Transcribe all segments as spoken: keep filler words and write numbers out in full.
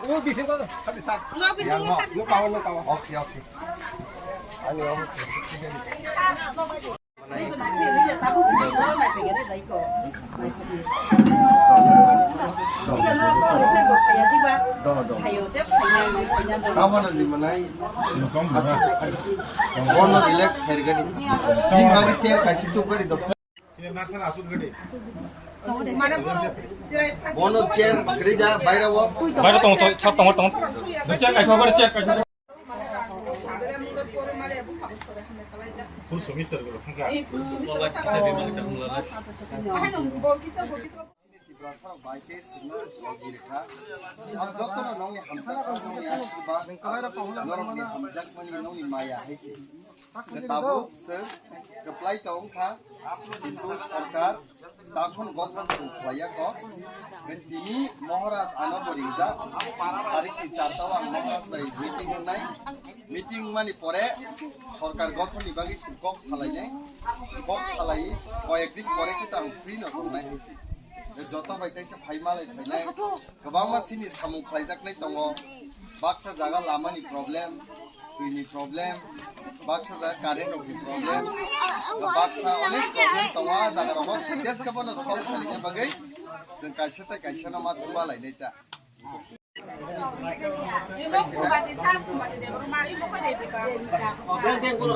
Lo bisingo khadi sak. Lo bisingo khadi sak. Lo kawo, lo kawo. Okay, okay. Ani omo. Dono, dono. Kawan ni mana? Bono relax khairgani. Ni bagi chair kaisi tu gari do. Bono chair kerja bayar wo. Baira tong, tong, sab tong, tong. Chair kaisa, chair kaisa. Full semester ko thangka. Tiprasa bai tei sima logi rekha. Ang jotono nongni hamjakmani, nongni asirwad, norokni hamjakmani, nongni maya hai se. Tabuk se kwplai tong kha, kintu sorkar takhon gothon se khlaiya kho. Tini Maharaj ano bo ringjak, tarikni char tao ang Maharaj bai meeting wngnai. Meeting mani pore sorkar gothon ni bagwi se kok salainai, kok salai koyek din pore khe tang free no tongnai hai se. Joto bai tei se phai malai phainai. Kwbangma sini samung khlaijaknai tongo. Baksa jaga lamani problem, twini problem, baksa jaga current rokni problem, baksa onek problem tongo. A jaga rogo sitges khe bono solve khaina bagwi chwng kaisa tei kaisa no ma chuba lainai ta.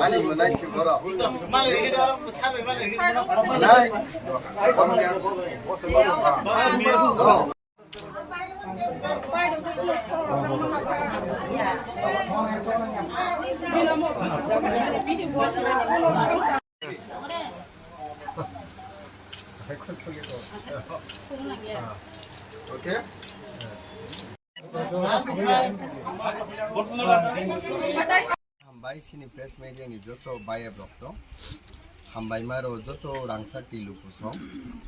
Ani mwnai si borok. Nai. Okay. Hambai sini press media ni joto bayap rok to. Hambai maro joto rangsak ni luku song.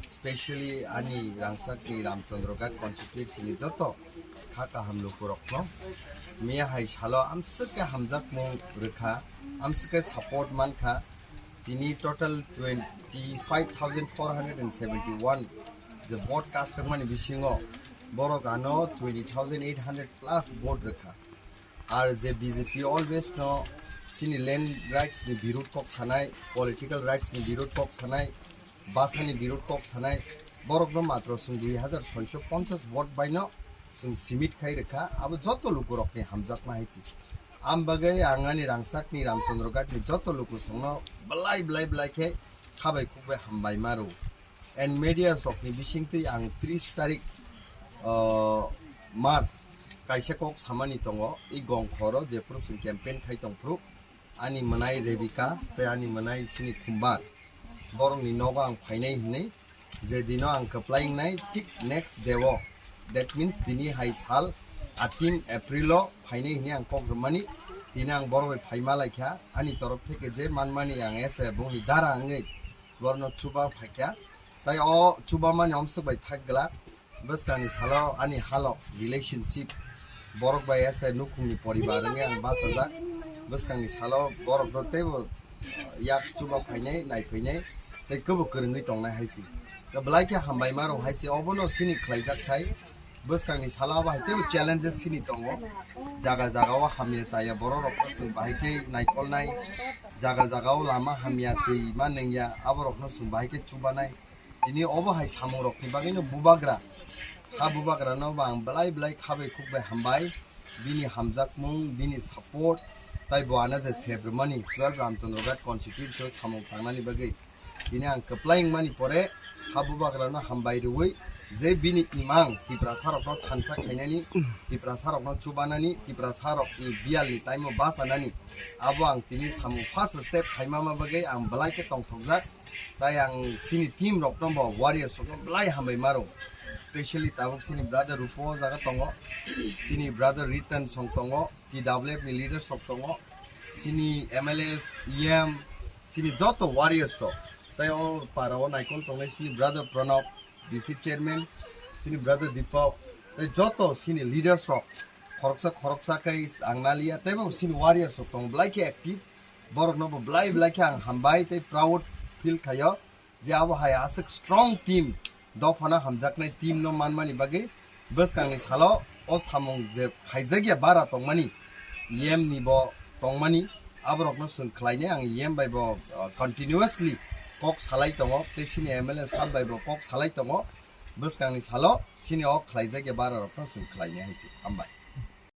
Specially ani rangsak ni Ramchandra Ghat constituency ni joto kha kaham luku rok no. Miya hai salo amswk khe hamjakmung rwkha, amswk khe support mankha. Tini total twenty five thousand four hundred and seventy one je vote cast rwkmani bisingo borok ano twenty thousand eight hundred plus vote rwkha. Ar je B J P always no sini land rights ni birud kok sanai, political rights ni birud kok sanai, basa ni birud kok sanai, borok no matro chwng dui hazar soiso ponchas vote bai no chwng simit khai rwkha, abo joto luku rok ni hamjakma hai se. Am bagwi ang ani rangsak ni Ramchandra Ghat ni joto luku song no belai belai belai khe khabai khukbai hambai ma rw. And media rokni bisingtwi ang tris tarik, o, March kaisa kok samani tongo, i gongkhoro jephuru chwng campaign khai tongphuru ani mwnai Rebika tei ani mwnai sini Khumbar, borokni nogo ang phainai hinwi, je dino ang kwplai wngnai thik next day o, that means tini hai sal eighteen April o phainai hinwi ang kok rwmani. Tini ang borok bai phaima laikha, ani torof theke je manmani ang ese bongni dara wngwi borokno chuba phaikha. Tai o chubamani omswk bai thak glak. Bwskangni salo ani halok relationship borok bai ese nukhungni poribar wngwi ang bachajak. Bwskangni salo borokno teibo yak chuba phainai, nai phainai, tei kwbo kwrwngwi tongnai hai se. Belai khe hambai ma rok hai se, obono sini khlaijak thai. Bwskangni salo abo hai teibo challenges sini tongo. Jaga jaga o hamya chaya borok rokno chwng bahai khe naikolnai, jaga jaga o lama hamya, twi ma nengya, abo rokno chwng bahai khe chubanai. Tini obo hai samung rokni bagwino bubagra, ha bubagrano bo ang belai belai khabai khukbai hambai, bini hamjakmung, bini support, tai bo ano je sebrwmani twelve Ramchandra Ghat constituency o samung tangnani bagwi. Tini ang kwplai wngmani pore ha bubagrano hambai rwui je bini imang Tiprasa rokno thansa khainani, Tiprasa rokno chubanani, Tiprasa rokni biyalni time o bachanani, abo ang tini samung first step khaimama bagwi ang belai khe tongthokjak. Tai ang sini team rokno bo warriors rokno belai hambai maro. Specially tabuk sini brother Rupo o jaga tongo, sini brother Ritan song tongo, T W F ni leaders rok tongo, sini M L As, E M, sini joto warriors rok. Tai o para o naikol tongnai sini brother Pranab, D C chairman, sini brother Deepak, tai joto sini leaders rok khoroksa khoroksa khe ang naliya, teibo sini warriors rok tongo belai khe active. Borokno bo belai belai khe ang hambai tei proud feel khaio je abo hai aswk strong team, dophano hamjaknai team no manmani bagwi bwskangni salo o samung je khaijakya bara tongmani, E M ni bo tongmani, aborokno chwng khlainai. Ang E M bai bo, uh, continuously kok salai tongo, tei chini M L A sir bai bo kok salai tongo. Bwskangni salo chini o khlaijakya bara rokno chwng khlainai hai se. Hambai.